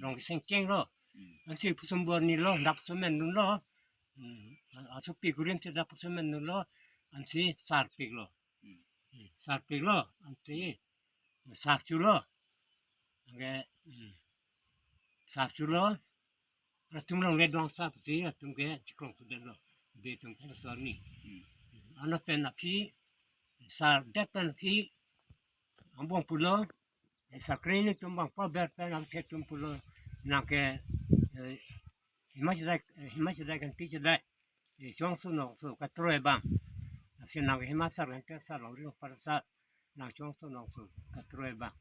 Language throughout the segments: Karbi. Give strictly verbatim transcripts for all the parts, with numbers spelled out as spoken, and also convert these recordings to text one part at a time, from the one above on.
Rong keseng cheng lo. Hmm. Ansi pusumbor ni lo, dak pusumen dun lo. Hmm. Asopi kurim si dak pusumen dun lo. Ansi sarpik lo. Hmm. Hmm. Sarpik lo. Ansi sarchu lo. Anke, hmm. Sarchu lo. Atum long le dong sap si, atum ke chikrong sudet lo. Be atum ke sor ni. Hmm. Ano pen aphi, sardet pen aphi, angbong pulo, eh, sakre ni atum bang paber pen angke atum pulo, nangke, eh, hima chedai, eh, hima chedai kan pi chedai, eh, chongso nongso katroi bang. Asi nang hima sar kan te sar long ri par sar, nang chongso nongso katroi bang.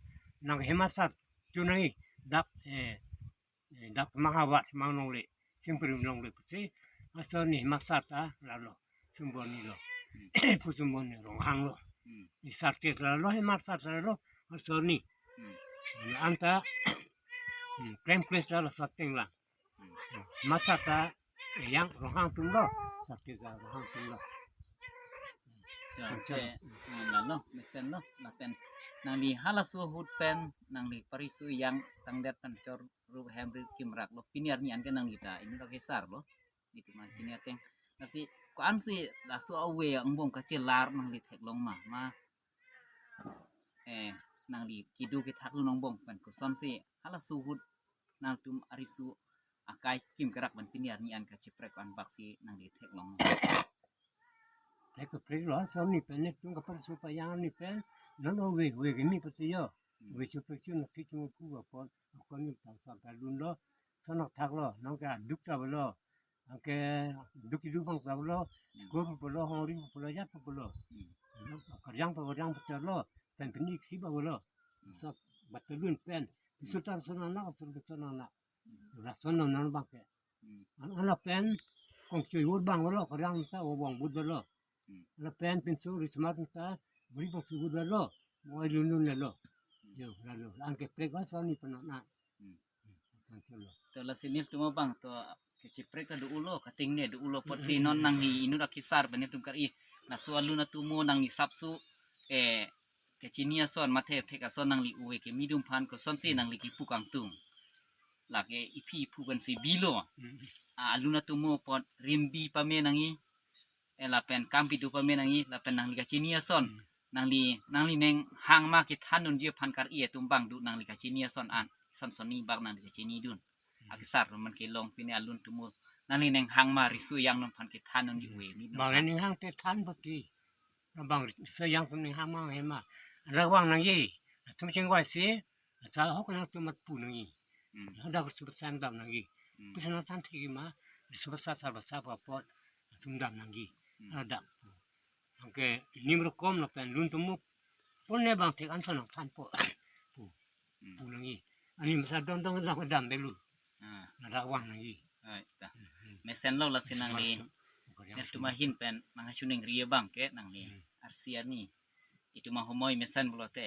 Nang hima sar chu nangji dak, eh, eh, dak mang hawa mang longle, simprim longle pusi, aso ni hima sar ta lalo, sumbor ni lo. Hmm. Pusumbor ni Ronghang lo. Hmm. Ni sar te lalo, hima sar lalo, aso ni. Hmm. Ni anta, hmm, klem kles lalo sateng lang. Hmm. Hima sar ta, eh, yang Ronghang atum lo, sar te ta Ronghang atum lo. Ya, Betul. Ke, eh, lalo, mesen lo, lapen nangli halaso ahut pen, nangli pariso yang tangdet pen chor rup hem ri kimrak lo, pini arni anke nangli ta inut akesar lo. Itum kachini ateng. Lasi ko-ansi laso ave angbong kachelar nangli theklong ma, ma, eh, nangli kedo kethak lo angbong pen kosonsi halaso ahut nangtum ariso akai kimkerak pen pini arni an kacheprek ko-an bak si nangli theklong. Thek kaprek lo, aso ni pen netum kapar supa yang ni pen, non ave, ave kimi pati yo. Hmm. Ave supa chu na thi chu pu apot, akon ni tang sa ta lun lo, sonok thak lo, nang ke duk ta lo, nang ke duk idu bang ta lo, Hmm. Skor pu lo, hongri pu lo, jat pu lo. Hmm. Nang karyang pa karyang pa lo, pen pini si ba lo. Hmm. Sa bat lun pen, Hmm. Sutar sonang nak, sutar sonang nak. Hmm. Ras sonang nang bang ke. Hmm. An, an lapen kongchui vur bang lo, karyang ta o bang bud lo. Hmm. Lapen pinso rismat ta bri bang si bud lo. Mo ai lun lun lo. Hmm. Yo, lalo. Anke prek aso ni pen na. Hmm. Kan cholo. To lasi nelitum abang to kacheprek ta do-o lo, kating ne do-o lo apot si non nangli inut akesar pen netum kar-i. Laso alun atomo nangli sapso, eh, kachini ason, mathe thek ason nangli ave kimi atum aphan kosonsi Hmm. nangli kipu kangtung. Lake iphi iphu pensi bilo. Hmm. A, alun atomo apot rim bi pame nangji, eh, lapen kam pidu pame nangji, lapen nangli kachini ason. Hmm. Nangli, nangli neng hang ma kethan dunji aphan kar-i atum bang do nangli kachini ason an. Son son ni bak nangli kachini dun. Hmm. Akesar man kelong pini alun atomo. Nangli neng hang ma riso yang atum aphan kethan dunji Hmm. ave kimi atum Bang aphan. Neng hang te than baki. Bang riso yang atum neng hang ma hema. Ravang nangji. Atum chingvai si. Asa hok nangtum mat pu nangji. Hmm. Hadak sup san dam nangji. Hmm. Pusi nang than thik ma, sup sa sa ba sa ba apot, atum dam nangji. Hmm. Hadak. Anke nim rokom lapen lun atomo pon ne bang thek anson nang than po. Pu. Hmm. Pu nangji. Ani masa dong dong lang dam belu. Ah. Hadak vang nangji. Ai, ta. Hmm, hmm. Mesen lo lasi nangli. Masa tu. Netum ahin pen nang hasuning ri abang ke nangli. Hmm. Arsi arni. Itum ahomoi mesen pulote.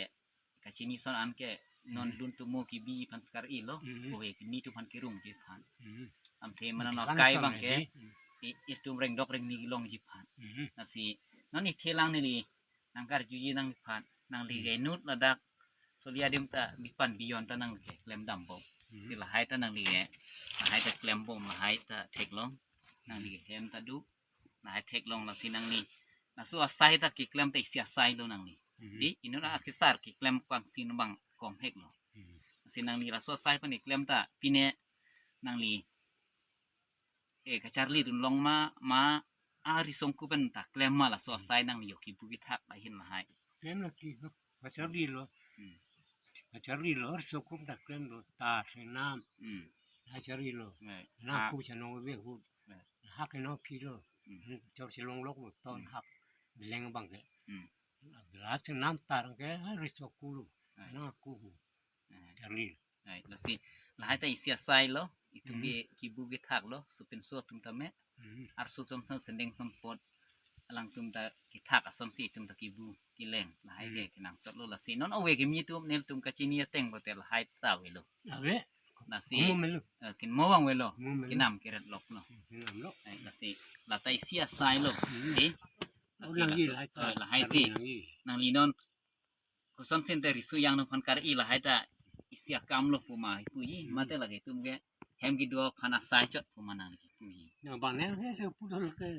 Kachini ason anke non Hmm. lun atomo kibi aphan si kar-i lo, Hmm. ave kimi atum aphan kerungji aphan. Hmm. Amathe mane Mati non kan kai ason bang ke, nangji. Hmm. i, itum rengdok rengni longji aphan. Hmm. Lasi, non ithe lang neli, nang karjuji nangphan, nangli Hmm. ke inut ladak, soli adim ta bipan biyon ta nangli ke klem dam bom. Hmm. Si lahai ta nangli ke, lahai ta klem bom, lahai ta theklong, nangli ke hem ta do, lahai theklong lasi nangli. Laso asai ta keklem ta isi asai lo nangli. Mhm. Di, inut akesar keklem kangsi nubang kong hek lo. Mhm. Lasi nangli laso asai pen keklem ta pine nangli, eh, kacharli dun long ma, ma ari songku pen ta klem ma laso Mhm. asai nangli yo kibu kethak ahin lahai. Klem lo ki, kacharli lo. Hmm. Kacharli lo, ari songku ta klem lo, ta senam. Hmm. Kacharli lo. Right. Na Ah. ku chanong ve hu. Right. Hak no phi lo. Hmm. Hmm, chor si long lok lo, ton Hmm. hak. Bileng bang ke. Hmm. La senam tar ke, ari songku lo. Right. Na ku hu. Right. Charli. Right. Lasi, lahai ta isi asai lo, itum Hmm. ke kibu kethak lo, sopinso atum tame. Hmm. Arso atum sang sendeng sampot. Alangtum ta kethak asonsi itum ta kibu keleng. Lahai Hmm. ke kenangsot lo lasi. Non ave kimi atum nelitum kachini ateng pulote lahai ta avelo. Ave. Lasi. Mo melo. Eh, kin mo vang avelo. Mo melo. Kinam keret lok lo. Kinam lo. Eh, lasi. Lata isi asai lo. Hmm. Di. Oh, lasi nangji laso, lahai ta. Eh, lahai si. Nangji. Nangli non kosonsi ante riso yang atum aphan kar-i lahai ta isi akam lo pu ma puji, hmm, mate lake itum ke hem kedo aphan asai chot pu ma nangli puji. Na bang nang he se pulo ke.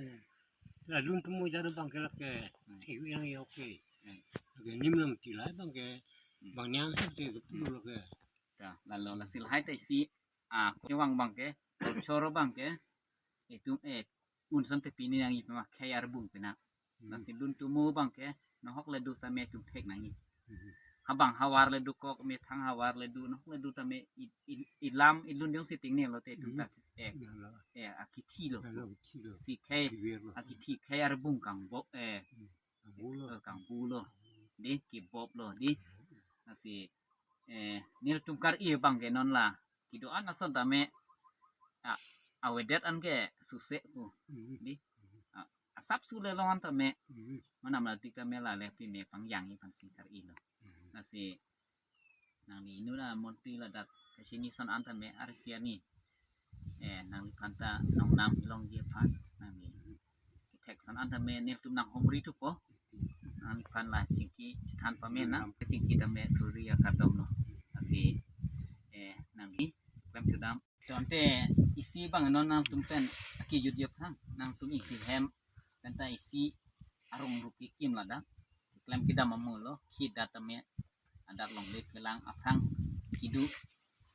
La lun tumo jar bang ke lake. Hmm. Thik yang yo ke. Hmm. Lake nim lam tilai bang ke. Hmm. Bang nang he se pulo ke. Ta, lalo lasi lahai ta isi, ah, kevang bang ke, culture bang ke, itum, eh, un asonte pini nangji pema khei arbung pena. Hmm. Lasi lun tumo bang ke, nahok le do tame itum thek nangji. Hmm. Habang havar le dokok, methang havar le do, nahok le do tame i, i, ilam, ilun jongsi tingne lote itum ta, hmm, eh, ya lo, eh, akithi lo. Ya lo, kithi lo. Si khei, kiwer lo. Akithi khei arbung kangbo, eh, hmm, kangbu lo. Eh, kangbu lo. Di, kibop lo, di. Hmm. Lasi, eh, nelitum kar-i bang ke non la kedo-an ason tame, ah, awedet an ke suse pu. Mhm. Di, ah, asap su le long an tame. Mhm. Manam la tik tame la le pime pangjangji aphan si kar-i lo. Mhm. Lasi nangli inut amonti ladak kesini ason an tame arsi ani. Eh, nangliphan ta nongnam longji aphan nangli kethek ason an tame nelitum nanghumri thupo. Nangliphan la chingki chethan pame nang, chingki tame suri akardom lo. Lasi, eh, nangli klem thudam. Tangte isi bang non nangtum pen akejut ji aphan, nangtum ingti hem pen ta isi arong ruki kim ladak klem kedam amo lo, khi dat tame adak longle phelang aphrang kedo,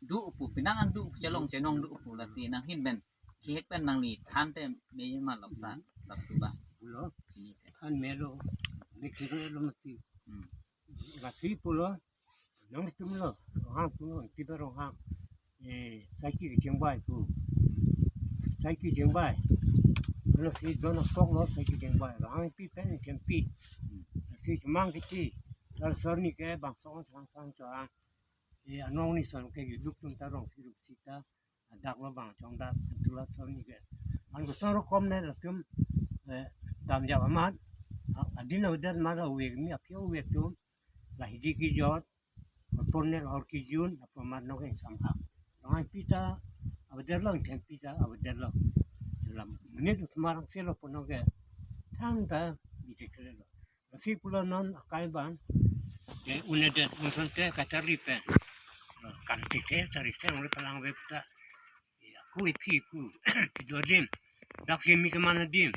do pu, penang an do, chelong chenong do pu, lasi nanghin pen kehek pen nangli than te me ma lam sa, sap suba. Pulo. Chini te. Than melo. Me kiro lo mati. Hmm. Lasi pulo. Nangtum lo. Rohang pulo. Tiba rohang. Eh, saiki kejengbai pu. Saiki jengbai. Lasi don apok lo saiki jengbai. Rohang pi pen jempi. Hmm. Lasi chemang kithi. Tal sorni ke bang song sang sang chang. Eh, anong ni son ke yuduk tum ta rong siruk sita. Adak lo bang chongdak, tula sorni ke. An ko song rokom ne latum, eh, dam jap amat. A-, adin awedet amat la uwe mi aphi uwe tum. La hidi kejot. Apor ne hor kejun, apor mat nok en samha. Rohang pi ta awedet lo, theng pi ta awedet lo. Lam menit usmar ang selo pono ke. Thang ta bitek selo. Lasi pulo non akai bang. Ke un-edet un asonte kacharli pen. Kan tik te, charli te, ong le palang ve ta. Ya, ku iphi ku. Kedo adim. Dak si mi keman adim.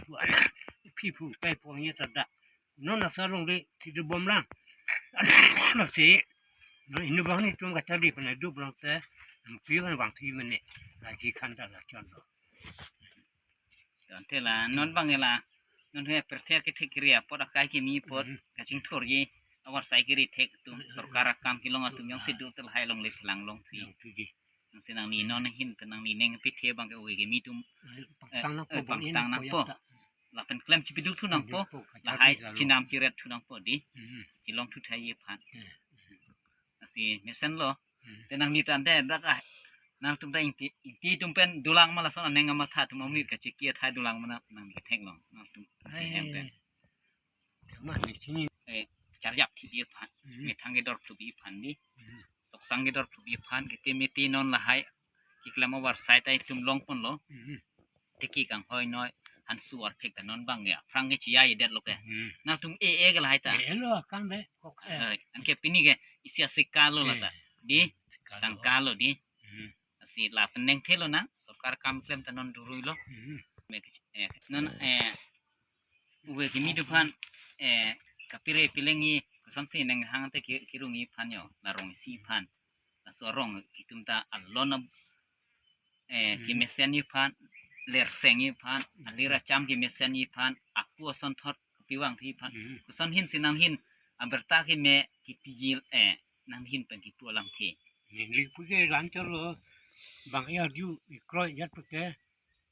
Iphi pu, kai pon ye ta dak. Non asa longle thidubom lang. Lasi. Non inut bang netum kacharli pen dup lang te. Pi bang bang thi mene. Lagi kan ta la chon lo. Tangte la, non bang la, non he perthek kethek kiri apot akai kimi apot, mhm, kachingthurji, avarsai kiri thek atum, mhm, sorkar akam kelong atum jongsi do te lahai longle phelang longthu. Longthuji. Lasi nangli non hin te nangli neng pithe bang ke uwe kimi atum, eh, pangtang nangpo, eh, bang pangtang nangpo. Lapen klem chipidu thu nangpo, lahai chinam chiret thu nangpo di, mhm, chilong thu thai aphan. Mhm. Lasi mesen lo, hmm, te nangli tangte dak ah, nangtum ta ingti, ingti atum pen dolang ma lason aneng amatha atum amonit kachiki athai dolang ma nang, nangli theklong, nangtum ingti hem pen. Ai. Thema ni chini. Eh, charjap thidi aphan, hmm, methang kedor phlubi aphan di. Hmm. Soksang kedor phlubi aphan, kete mete non lahai keklem avarsai ta itum longpon lo. Hmm. Tiki kanghoi noi, hansu arphek ta non bang ya. Aphrang ke chiyai det lo ke. Hmm. Nangtum e e ke lahai ta. E e lo kan be. Kok e. Eh, anke pini ke isi asika lo la ta. Di, sika lo. Tangka lo di. Hmm. Lasi lapen neng thelo nang, sorkar akam klem ta non durui lo. Hmm. Me ke, eh, non, eh, uwe kimi atum aphan, eh, kapire pilengji, kosonsi neng hang te ki-, kirungji aphan yo, la rong isi aphan. Laso arong itum ta alon ab-, eh, hmm, kemesenji aphan, lersengji aphan, hmm, alir acham kemesenji aphan, aku asonthot kepivangthuji aphan. Hmm. Koson hin si nanghin, abirta keme kipiji, eh, nanghin pen kipu alamthe. Neli pu ke ganchor lo, bang ya arju, ikroi ya pute.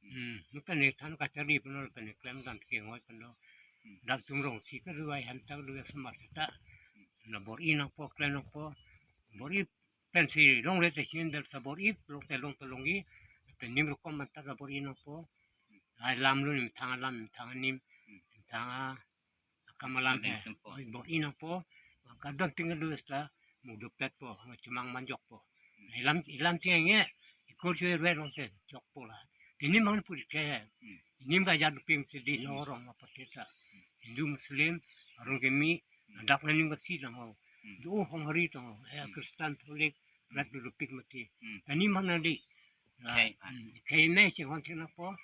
Hmm, nu pen ne than kacharli pen lo, pen ne klem dan ke ngoi pen lo. Hmm. Dak tum rong si ke ruai han ta ruai asomar ta. Hmm. Na bor-i nangpo, klem nangpo. Bor-i pensi longle te sindel ta bor-i, long te long te longji, pen nim rokom man ta bor-i nangpo. Ai lam lo nim thang lam, nim thang nim, nim thang akam alam he. Oi, bor-i nangpo, kadon ting lo sta, mu dopet po, chemang manjok po. Ilam, ilam ting nge, ikor chue rue long te, jok po la. Tini mang puri ke he. Hmm. Nim ka jat ping te di, hmm, no rong apa te ta. Hmm. Hindu Muslim, arong kemi, hmm, dak na nim ka si lang ho. Hmm. Do hong hari tong ho. Eh, hmm, Kristen, Katolik, Rat dulu pik mati. Hmm. Tani mana di. Khei aphan. Hmm. Khei me chehon thek nangpo.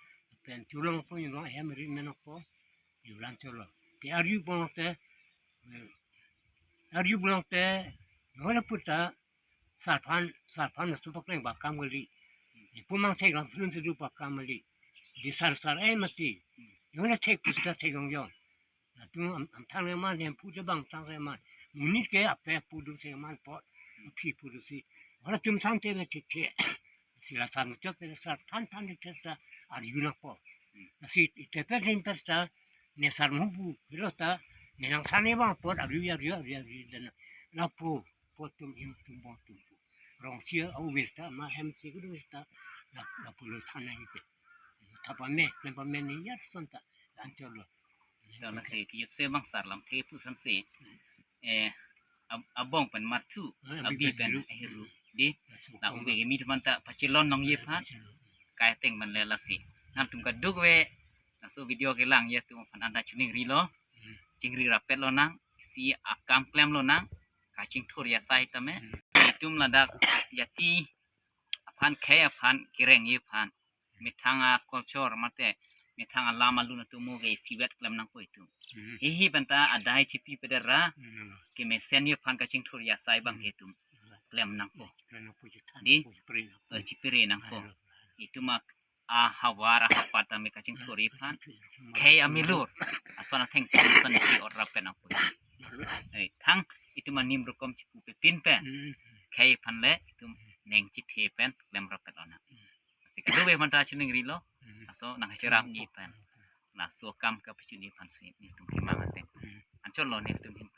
Pen chulang po yung hem ri me nangpo. Yulan cholo. Te arju pulote. Arju pulote. Nola puta. Sarphan, sarphan na supak leng bakam kali. Ipu mang thek lang sun sedu bakam kali. Di sar sar eh mati. Yung na thek pusta thek yong yong. Latum am, am thang le man, hem pu de bang thang le man. Monit ke ape pu du se man pot. Aphi pu du si. Wala tum san te le thek thek. Si la san chok te sar than than te sa arju nangpo. Si te pe rim pe sa ne sar mu pu lo ta ne nang san ne bang pot arju arju arju arju dan. Lapu pot tum him tum bong tum pu. Rong si au wes ta ma hem si kudu wes ta. La, lapu lo than na hi pe. Thap pame, klem pame ni yar son ta. Lan cholo. To lasi kejut se bang sar lamthe pu san se. Eh, ab-, abong pen marthu, eh, abi abi pen pen hiru. Hiru. Di, laso na koma. Uve kimi teman ta pachelon nong ye phan. Pachelon. Kai ateng man le lasi. Nangtum kadokave, laso video kelang ye atum aphan anta choningri lo. Hmm. Chingri rapet lonang, isi akam klem lonang, kachingthur asai tame. Hmm. Itum ladak jati aphan khei aphan kereng ye phan. Methang a culture mate, methang alam alun atum mo ke isivet klem nangpo itum. Hmm. Hihi penta adai chipi peder ra, hmm, kemesen ye phan kachingthur asai bang, hmm, ke itum klem nangpo. Klem nangpo chithan, di, po chipre nangpo. Eh, chipre nangpo. Ayo. Itum a, ahavar ahapat tame kachingthur ye phan. Kachingthur. Khei amelur. Ason atheng phan ason isi ot rapet nangpo. Eh, thang itum anim rukom chipu pe pin pen. Hmm. Khei aphan le itum neng chithe pen klem rapet lonang. Hmm. Lasi kadokave manta choningri lo. Hmm. Laso nang hachiram ni pen. Laso akam kapachini aphan si netum kemang ateng. Hmm. Anchot lo netum hin.